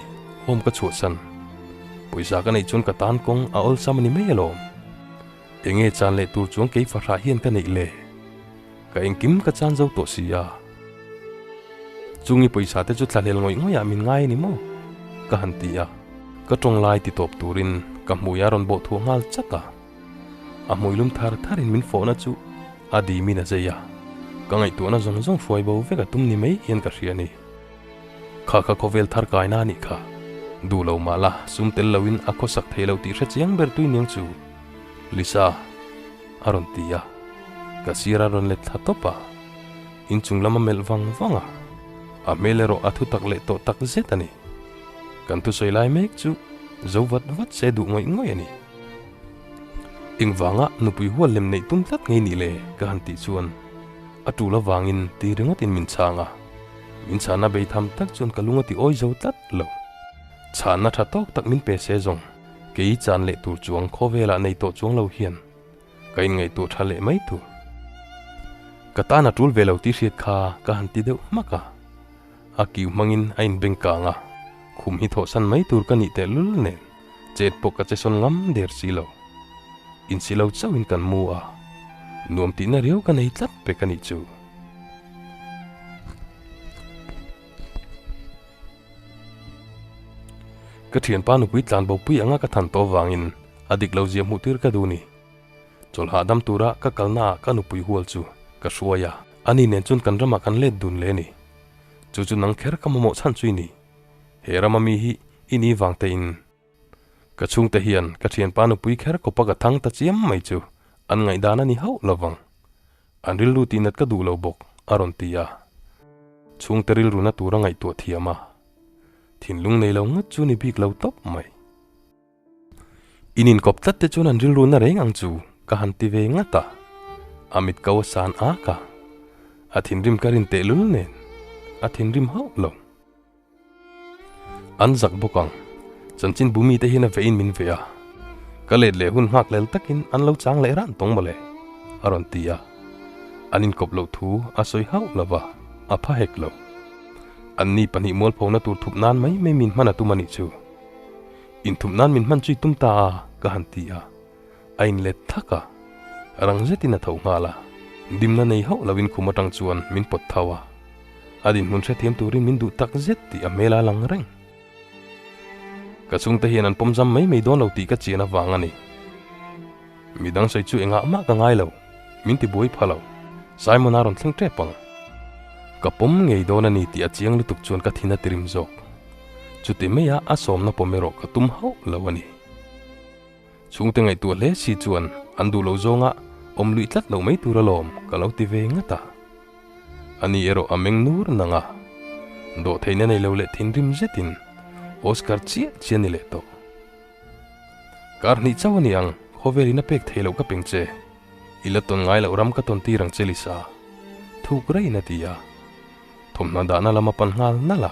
home ka chhuahsan. Pawisa ka neih chuan ka tan kawng a awlsam a ni mai alawm. Enge chan leh tur chuan kei fahrah hian ka neih le? Ka engkim ka chan zo tawh si a. Chungi pawisa te chu thlahlel ngawih ngawih ah min ngai a ni maw? Ka han ti a. Ka tawng lai ti tawp turin ka hmui a rawn bawh thuah nghal chat a. A hmuilum thar tharin min fawhna chu a dimin a zei a. Ka ngaihtuahna zawng zawng hruai bo vek a tum ni mai hian ka hria a ni. Kha kha khawvel thar kaina a nih kha. Duh lo mah la, sum tel loin a khawsak thei lo tih hre chiang ber tui niang chu. Lisa, a rawn ti a. Ka sir a rawn let thla tawp a. Inchung lam a melh vang vang a. A hmel erawh a thu tak leh tawh tak zet a ni. Kan thusawi lai mek chu zo vat vat se duh ngawih ngawih a ni. Engvanga nupui hual lem neih tum tlat ngei nih le ka han tih chuan a tul avangin ti ringawtin min chhang a. Min chhana bei tham tak chuan ka lung a ti awi zo tlat lo. Chhanna tha tawk tak min pe se zawng kei chan leh tur chuang khawvelah nei tawh chuang lo hian ka inngaihtuah tha leh mai tur. Ka tan a tul ve lo tih hriat kha ka han ti deuh hmak a. A kiu hmangin a inbeng kang a, khum hi thawhsan mai tur ka nih tehlul nen chet pawh ka che sawn ngam der si lo. Insi lo chauhin kan mu a, nuam tihna riau ka nei tlat pek a nih chu. Ka thianpa nupui tlanbopui anga ka than tawh vangin a dik lo zia hmuh tir ka duh ni. Chawlh hahdam tura ka kalnaah ka nupui hual chu ka hruai a, ani nen chuan kan ramah kan let dun leh a ni. Chu chu nang kher ka mamawh chhan chu i ni. He rama mi hi i ni vang te in. Ka chhungte hian ka thianpa nupui kher kawpa ka thang ta chiam mai chu an ngaihdan a ni hauh lo vang. An rilru tihnat ka duh lo bawk, a rawn ti a. Chhungte rilru na tura ngaihtuah thiam a, thinlung nei lo ngawt chu ni bik lo tawp mai. In inkawp tlat te chuan an rilru na reng ang chu ka han ti ve ngat a, a mit ko a san ak a, a thinrim ka rin tehlul nen a thinrim hauh lo. An zak bawk ang, chanchin bu mite hian a vehin min ve a, ka let leh hun nghak lel takin an lo chang leh ran tawng mawle, a rawn ti a, an inkawp loh thu a sawi hauh lo va, a pha hek lo. Anni pahnih mualphona tur thup nan mai mai min hman a tum a nih chu. Inthup nan min hman chui tum ta a, ka han ti a. A inlet thak a, rang zetin a tho nghal a. Dimna nei hauh loin khum atang chuan min pawt tho a. A dinhmun hrethiam turin min duh tak zet tih a hmel a lang reng. Ka chhungte hian an pawm zam mai mai dawn lo tih ka chian avang a ni. Midang sawi chu engah mah ka ngai lo, min ti buai pha lo. Simon-a rawn thleng tep ang. Ka pawm ngei dawn a ni tih a chiang lutuk chuan ka thin a tirim zawk. Chuti maia a sawmna pawm erawh ka tum hauh lo a ni. Chhungte ngaihtuah hle si chuan an duh lo zawnga awm luih tlat lo mai tur alawm ka lo ti ve ngat a. Ani erawh a meng nur nang a, dawhtheihna nei lo leh thinrim zetin Oscar chiah chiah a ni leh tawh. Kar hnih chauh a ni ang, khawvel in a pek thei loh ka peng che. I la tawn ngai loh ram ka tawn tir ang che Lisa. Thuk raiin a ti a. Thawmhnaw dahna lam a pan nghal nalh a.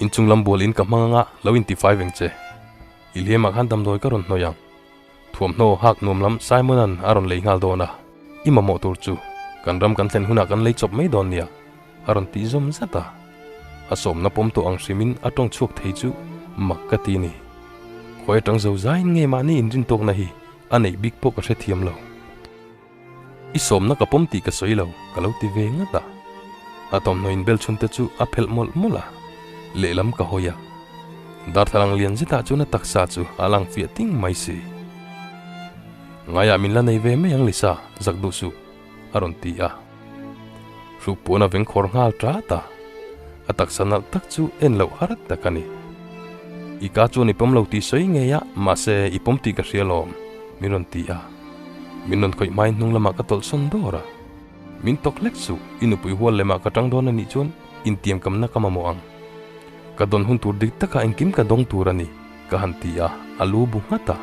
Inchung lam bual in ka hmang anga lo intifai veng che. I hliamah khan damdawi ka rawn hnawih ang. Thuamhnaw hak nuam lam Simon-a'n a rawn lei nghal dawn a, i mamawh tur chu kan ram kan thlen hunah kan lei chawp mai dawn nia, a rawn tih zawm zat a. A sawmna pawm tawh ang hrimin a tawng chhuak thei chu mak ka ti ni. Khawi atang zo zaiin nge mahni inrintawkna hi a neih bik pawh ka hrethiam lo. I sawmna ka pawm tih ka sawi lo, ka lo ti ve ngat a. A thawmhnaw inbel chhun te chu a phelh mawlh mawlh a, lehlam ka hawi a. Darthlalang lian zetah chuan a taksa chu a lang fiah ting mai si. Ngaiah min la nei ve mai ang Lisa, zak duh suh, a rawn ti a. Hruk puan a veng khawr nghal tat a, a taksa nalh tak chu en loh har tak a ni. I ka chuan i pawm lo tih sawi ngei a, mahse i pawm tih ka hria lawm, min rawn ti a. Min rawn khawih hmain hnung lamah ka tawlh sawn dawr a. Min tawk hlek suh, i nupui hual lemah ka tang dawn a nih chuan intiamkamna ka mamawh ang. Ka dawn hun tur dik takah engkim ka dawng tur a ni, ka han ti a, a lu bu nghat a.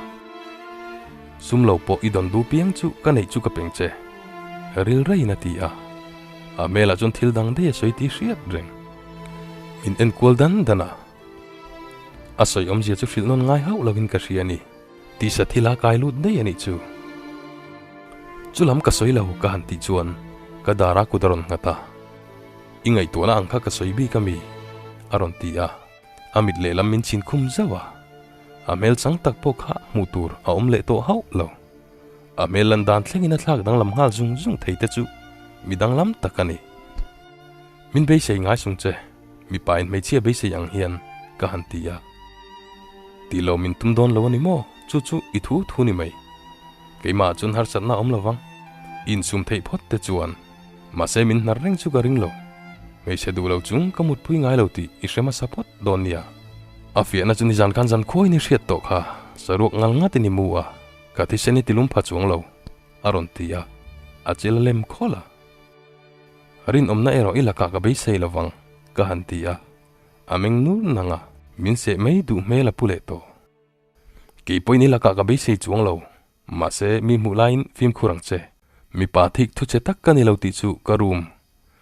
Sum lo pawh i dawn du piang chu ka neih chu ka peng che. Ril raiin a ti a. A hmelah chuan thil dang daih a sawi tih hriat reng. Min enkual dan dan a. A sawi awmzia chu hrilh nawn ngai hauh lovin ka hria a ni. Tisa thil a kai lut daih a nih chu. Chu lam ka sawi lo ka han tih chuan ka dar a kut a rawn nghat a. I ngaihtuahna ang kha ka sawi bik a mi? a rawn ti a. A mit lehlam min chhin khum zauh a. A hmel chang tak pawh kha hmuh tur a awm leh tawh hauh lo. A hmel lan dan thlengin a thlak danglam nghal zung zung thei te chu mi danglam tak a ni. Min beisei ngai sung che, mipa in hmeichhia beisei ang hian ka han ti a. Tih lo min tum dawn lo a ni maw? Chu chu i thu thu ni mai. Keimah chuan harsatna a awm lo vang. Insum theih phawt te chuan. Mahse min hnar reng chu ka ring lo. Hmeichhe duh lo chung ka mutpui ngai lo tih i hre hmasa phawt dawn nia. A fiahna chu nizan khan zan khuain i hriat tawh kha, saruak ngal ngatin i mu a, ka thisen i tilum pha chuang lo, a rawn ti a, a chil a lem khawl a. Rinawmna erawh i lakah ka beisei lo vang, ka han ti a, a meng nur nang a, min seh mai duh hmel a pu leh tawh. Kei pawhin i lakah ka beisei chuang lo, mahse mi hmuh laiin fimkhur ang che. Mipa thik thu che tak ka ni lo tih chu ka room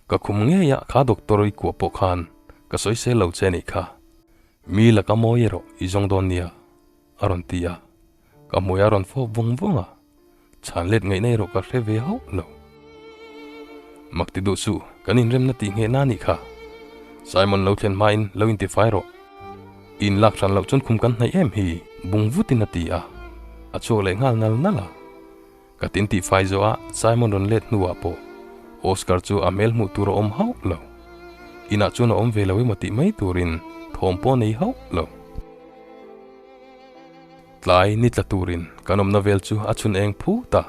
ka khum ngei a kha doctor i kuah pawh khan ka sawi sel lo che nih kha. Mi laka mawi erawh i zawng dawn nia a rawn ti a, ka hmui a rawn fawp vawng vawng a, chhan let ngaihna erawh ka hre ve hauh lo. Mak ti duh suh, kan inremna tih nghehna nih kha. Simon lo thlen hmain lo intifai rawh. I inlak hran loh chuan khum kan hnaih em hi, bung vutin a ti a, a chhuak leh nghal nal nal a. Ka tin tihfai zawh a Simon rawn let hnuah pawh Oscar chu a hmel hmuh tur a awm hauh lo. Inah chuan a awm ve lo emaw tih mai turin thawm pawh a nei hauh lo. Tlai ni tla turin kan awmna vel chu a chhun eng phut a,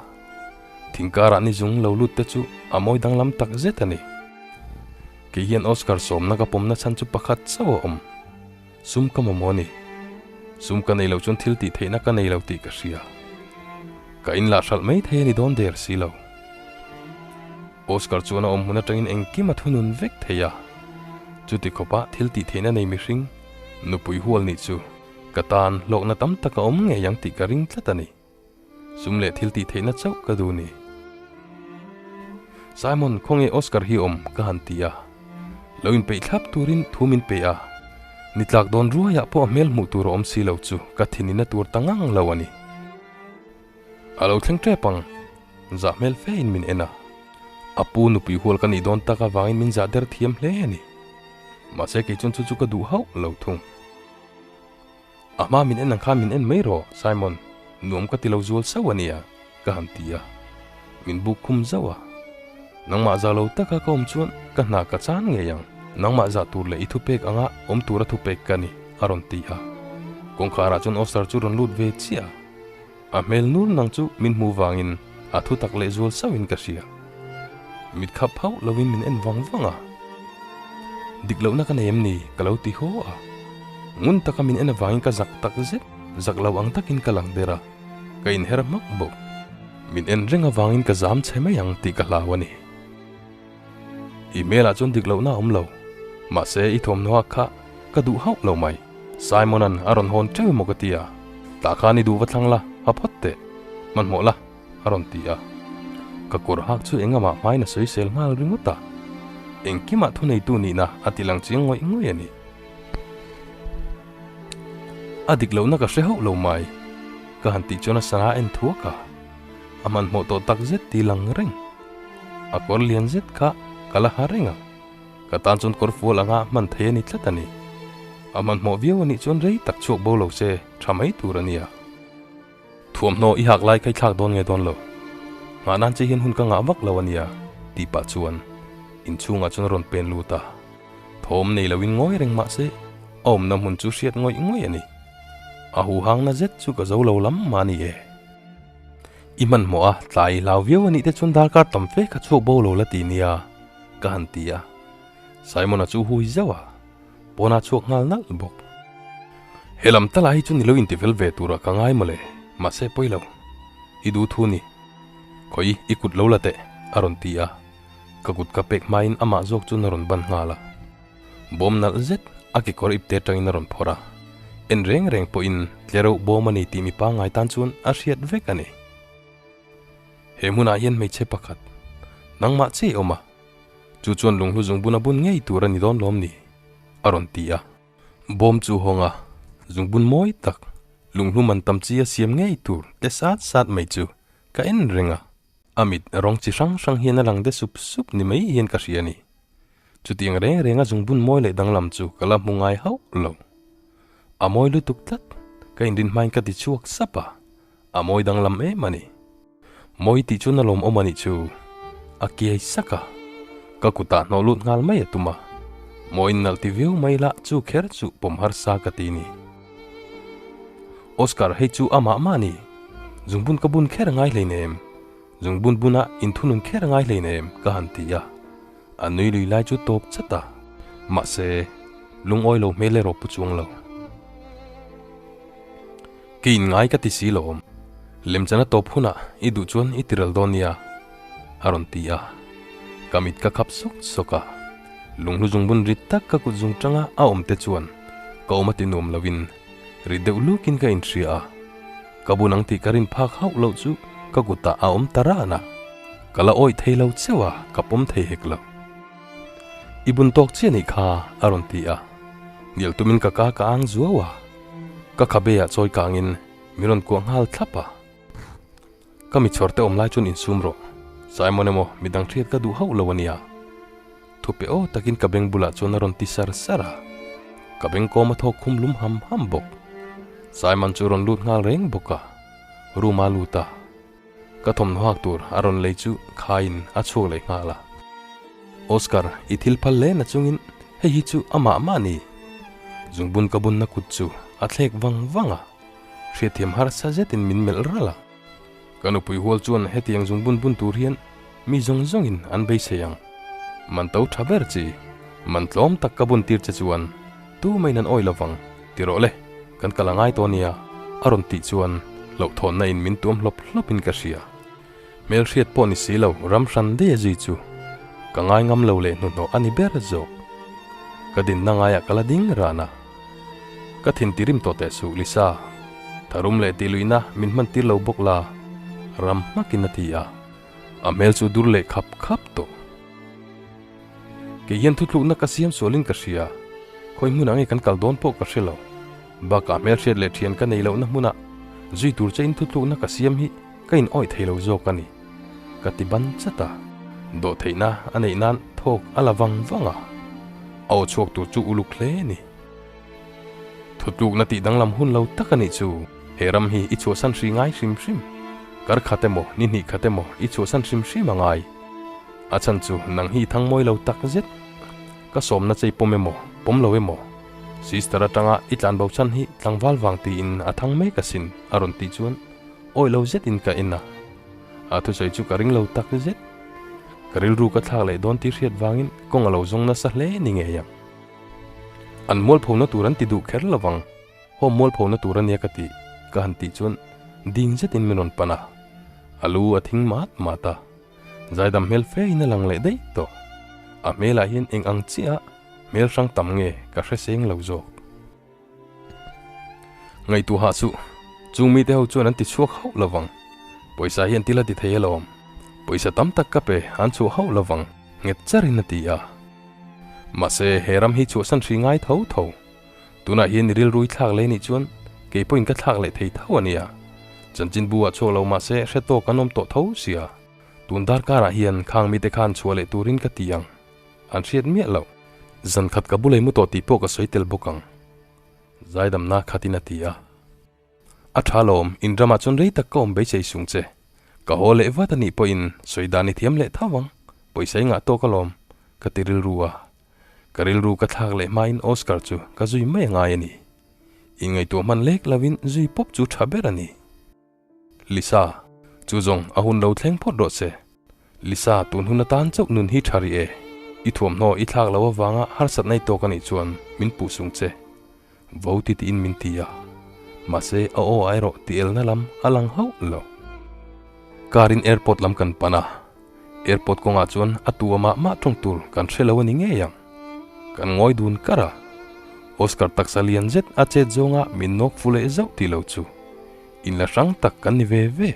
thingkarah ni zung lo lut te chu a mawi danglam tak zet a ni. Kei hian Oscar sawmna ka pawmna chhan chu pakhat chauh a awm. Sum ka mamawh a ni. Sum ka nei loh chuan thil tih theihna ka nei lo tih ka hria. Ka inlah hralh mai thei a ni dawn der si lo. Oscar chuan a awm hmun atangin engkim a thunun vek thei a. Chuti khawpa thil tih theihna nei mihring, nupui hual nih chu ka tan hlawkna tam tak a awm ngei ang tih ka ring tlat a ni. Sum leh thil tih theihna chauh ka duh ni. Simon, khawnge Oscar hi awm? ka han ti a. Lo inpeih thlap turin thu min pe a. Ni tlak dawn ruaiah pawh a hmel hmuh tur a awm si lo chu ka thinina tur ta ngang lo a ni. A lo thleng tep ang, zah hmel fe in min en a. A pu nupui hual ka nih dawn tak avangin min zah der thiam hle a ni. Mahse kei chuan chu chu ka duh hauh lo thung. A hma min en ang khan min en mai rawh, Simon, nuam ka ti lo zual sauh a nia, ka han ti a. Min buk khum zauh a. Nangmah za lo taka ka awm chuan ka hna ka chan ngei ang. Nangmah zah tur leh i thupek anga awm tura thupek ka ni, a rawn ti a. Kawngkharah chuan Oscar chu rawn lut ve chiah a. A hmel nur nang chu min hmu vangin a thu tak leh zual sauhin ka hria. Mit khap hauh lovin min en vang vang a. Dik lohna ka nei em ni? ka lo ti haw a. Ngun taka min en avangin ka zak tak zet, zak lo ang takin ka lang der a. Ka inher hmak bawk. Min en reng avangin ka zam chhe mai ang tih ka hlau a ni. I hmelah chuan dik lohna a awm lo. Mahse, i thawmhnaw kha ka duh hauh lo mai. Simon-a'n a rawn hawn teuh emaw ka ti a, tah khan i duh va thlang la, ha phawt teh. Hmanhmawh la, a rawn ti a. Ka kawr hak chu engamah hmain a sawisel nghal ringawt a. Engkimah thuneitu nihna a ti lang chiang ngawih ngawih a ni. A dik lohna ka hre hauh lo mai, ka han tih chuan a sana en thuak a. A hmanhmawh tawh tak zet ti lang reng. A kawr lian zet kha ka la ha reng a, ka tan chuan kawr fual anga hman thei a ni tlat a ni. A hmanhmawh viau a nih chuan rei tak chhuak bo lo se tha mai tur a nia. Thuamhnaw i hak lai kha i thlak dawn nge dawn lo? Nghah nan che hian hun ka ngah vak lo a nia tih pah chuan inchhungah chuan a rawn pen lut a. Thawm nei loin ngawi reng mah se a awmna hmun chu hriat ngawih ngawih a ni. A huhangna zet chu ka zo lo lam mah a ni e. I hmanhmawh a, tlai i hlau viau a nih te chuan darkar tam fe kha chhuak bo lo la ti nia, ka han ti a. Simon-a chu hui zauh a, pawnah chhuak nghal nalh bawk. He lam tala hi chu ni lo inti fel ve turah ka ngai mawle, mahse pawi lo. I duh thu ni. Khawi i kut lo la teh, a rawn ti a. Ka kut ka pek hmain amah zawk chuan a rawn ban nghal a. Bawm nalh zet a kekawr ipte atangin a rawn phawrh a, en reng reng pawhin tlereuh bawm a ni tih mi pangngai tan chuan a hriat vek a ni. He hmunah hian hmeichhe pakhat, nangmah che i awm a, chu chuan lunghlu zungbun a bun ngei tur a ni dawn lawm ni? a rawn ti a. Bawm chu hawng a, zungbun mawi tak, lunghlu man tam chi a siam ngei tur te sat sat mai chu ka en reng a. A mit rawng chi hrang hrang hian a lang de sup sup ni mai hian ka hria a ni. Chutiang reng renga zungbun mawi leh danglam chu ka la hmu ngai hauh lo. A mawi lutuk tlat, ka inrin hmain ka ti chhuak sap a, a mawi danglam em a ni. Mawi tih chuan a lawmawm a nih chu a kiai sak a, ka kutah hnawh lut nghal mai a tum a, mawiin nalh ti viau mai la chu kher chu pawm harsa ka ti ni. Oscar hei chu amah mah a ni, zungbun ka bun kher a ngai hleinem, zungbun buna inthunun kher a ngai hleinem ka han ti a. A nui lui lai chu tawp chat a, mahse, lungawi lo hmel erawh pu chuang lo. Ka inngai ka ti si lo awm. Lemchana tawp hunah i duh chuan i tiral dawn nia, a rawn ti a. Ka mit ka khap sawk sawk a. Lunghlu zungbun rit tak ka kut zung tanga a awm te chuan ka awm a ti nuam lovin rit deuh lukin ka inhria a. Ka bun ang tih ka rin phak hauh loh chu ka kutah a awm ta ran a. Ka la awih thei lo cheu a, ka pawm thei hek lo. I bun tawk chiah nih kha, a rawn ti a. Hnial tumin ka ka ka ang zuau a. Ka khabe ah chawi kangin min rawn kuah nghal thlap a. Ka mi chhawr te awm lai chuan insum rawh. Simon emaw midang hriat ka duh hauh lo a nia. Thupe aw takin ka beng bulah chuan a rawn ti sar sar a. Ka beng kawm a thawk khum lum ham ham bawk. Simon chu a rawn lut nghal reng bawk a. Room a lut a. Ka thawmhnaw hak tur a rawn lei chu khaiin a chhuak leh nghal a. Oscar, i thil phal hle na chungin hei hi chu amah mah ni. Zungbun ka bunna kut chu a thlek vang vang a. Hriatthiam harsa zetin min melh ralh a. Ka nupui hual chuan hetiang zungbun bun tur hian mi zawng zawngin an beisei ang. Man to tha ber chi, man tlawm tak ka bun tir che chuan tu maiin an awi lovang, ti rawh le, kan kal a ngai tawh nia, a rawn tih chuan hlauhthawnna in min tuam hlawp hlawpin ka hria. Hmelhriat pawh ni si lo ram hran daih a zui chu ka ngai ngam lo leh hnuhnawh a ni ber zawk. Ka dinna ngaiah ka la ding ran a. Ka thin ti rim tawh teh suh Lisa. Tharum leh tih luihna min hman tir lo bawk la, ram hmakin a ti a. A hmel chu dur leh khap khap tawh. Kei hian thuthlukna ka siam sualin ka hria. Khawi hmunah nge kan kal dawn pawh ka hre lo. Bakah hmelhriat leh thian ka nei lohna hmunah zui tur che in thuthlukna ka siam hi ka in awih thei lo zawk a ni. Ka ti ban chat a. Dawhtheihna a neih nan thawk a la vang vang a. A aw chhuak tur chu uluk hle a ni. Thutlukna tih danglam hun lo tak a nih chu. He ram hi i chhuahsan hri ngai hrim hrim. Kar khat emaw, ni hnih khat emaw i chhuahsan hrim hrim a ngai. A chhan chu nang hi i thang mawi lo tak zet. Ka sawmna chei pawm emaw, pawm lo emaw. Sister atanga i tlanbo chhan hi tlangval vang tiin a thang mek asin a rawn tih chuan awih lo zetin ka en a. A thusawi chu ka ring lo tak zet. Ka rilru ka thlak leh dawn tih hriat vangin kawng a lo zawng nasa hle ni ngei ang. An mualphona tur an ti duh kher lo vang. Home mualphona tur a nia ka tih ka han tih chuan ding zetin min rawn pan a. A lu a thing mat mat a. Zaidam hmel fe in a lang leh daih tawh. A hmelah hian eng ang chiah a hmel hrang tam nge ka hre seng lo zawk. Ngaihtuahah chu chung mite ho chuan an ti chhuak hauh lo vang. Pawisa hi an ti la ti thei alawm. Pawisa tam tak ka pe an chhuah hauh lo vang, nghet charin a ti a. Mahse he ram hi chhuahsan hri ngai tho tho. Tunah hian i rilru i thlak leh nih chuan kei pawhin ka thlak leh thei tho a nia. Chanchinbu ah chhuak lo mahse hre tawk an awm tawh tho sia. Tun darkarah hian khang mite khan chhuah leh turin ka ti ang. An hriat miah loh. Zan khat ka bulei mu tawh tih pawh ka sawi tel bawk ang. Zaidamna khatin a ti a. A tha lawm, in ramah chuan rei tak ka awm beisei sung che. Ka haw leh vat a nih pawhin sawi dan i thiam leh tho ang. Pawisa i ngah tawk alawm, ka ti rilru a. Ka rilru ka thlak leh hmain Oscar chu ka zui mai a ngai a ni. Inngaihtuah hman lek lovin zui pawp chu tha ber a ni. Lisa, chu zawng a hun lo thleng phawt rawh se. Lisa, tun hun atan chauh nun hi tha rih e. I thuamhnaw i thlak loh avanga harsatna i tawk a nih chuan min puh sung che. Vo ti tiin min ti a. Mahse a aw ah erawh ti elna lam a lang hauh lo. Car in airport lam kan pan a. Airport kawngah chuan a tu amah mah tawng tur kan hre lo a ni ngei ang. Kan ngawi dun kar a. Oscar taksa lian zet a chet zawnga min nawk fu leh zauh tih lo chu in la hrang tak kan ni ve ve.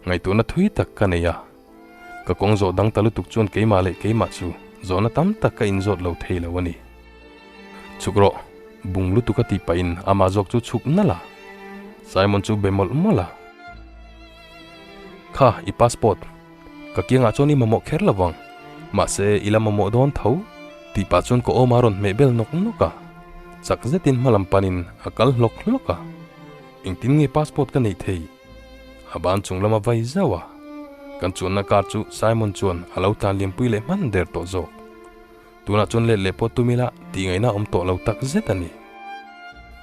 Ngaihtuahna thui tak ka nei a. Ka kawng zawh dang ta lutuk chuan keimah leh keimah chu zawhna tam tak ka inzawt lo thei lo a ni. Chhuk rawh, bung lutuk a tih pahin amah zawk chu chhuk nalh a. Simon chu be mawlh mawlh a. Kha, i passport. Ka kiangah chuan i mamawh kher lo vang. Mahse, i la mamawh dawn tho, tih pah chuan ka awm a rawn hmeh bel nawk nawk a. Chak zetin hmalam panin a kal hlawk hlawk a. Engtin nge passport ka neih thei? A ban chung lama vai zauh a. Kan chuanna car chu Simon chuan a lo tlan liampui leh hman der tawh zawk. Tunah chuan let leh pawh tum ila tih ngaihna awm tawh lo tak zet a ni.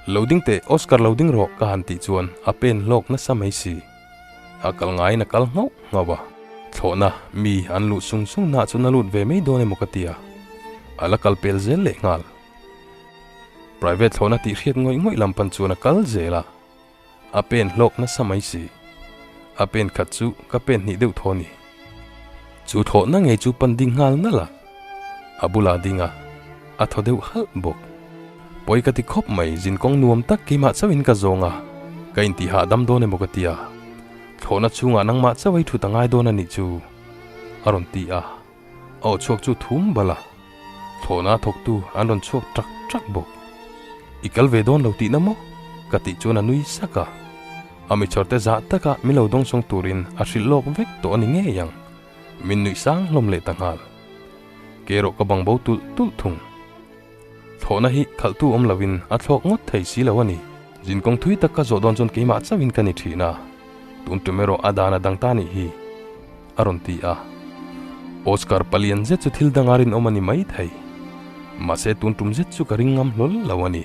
Lo ding teh, Oscar lo ding rawh ka han tih chuan a pen hlawk nasa mai si. A kal ngaiin a kal nghauh nghauh a. Thlawhna mi an luh sung sung naah chuan a lut ve mai dawn emaw ka ti a, a la kal pel zel leh nghal. Private thlawhna tih hriat ngawih ngawih lam pan chuan a kal zel a, a pen hlawk nasa mai si. A pen khat chu ka pen hnih deuh thaw a ni. Chu thlawhna ngei chu pan ding nghal nalh a, a bulah ding a, a thaw deuh halh bawk. Pawi ka ti khawp mai, zinkawng nuam tak keimah chauhin ka zawng a, ka intih hahdam dawn emaw ka ti a. Thlawhna chhungah nangmah chauh ei thut a ngai dawn a nih chu, a rawn ti a. A aw chhuak chu thum bal a, thlawhna thawktu an rawn chhuak ṭak ṭak bawk. I kal ve dawn lo tihna maw? ka tih chuan a nui sak a. A michawrte zah taka min lo dawngsawng turin a hrilh lawk vek tawh a ni ngei ang. Min nuih sang hlawm leh ta nghal. Ke erawh ka bang bo tulh tulh thung. Thlawhna hi khalhtu awm loin a thlawk ngawt thei si lo a ni. Zinkawng thui tak ka zawh dawn chuan keimah chauhin ka ni thin a, tun tum erawh a dan a dang ta nih hi, a rawn ti a. Oscar palian zet chu thil danga rinawm a ni mai thei. Mahse tun tum zet chu ka ring ngam hlawl lo a ni.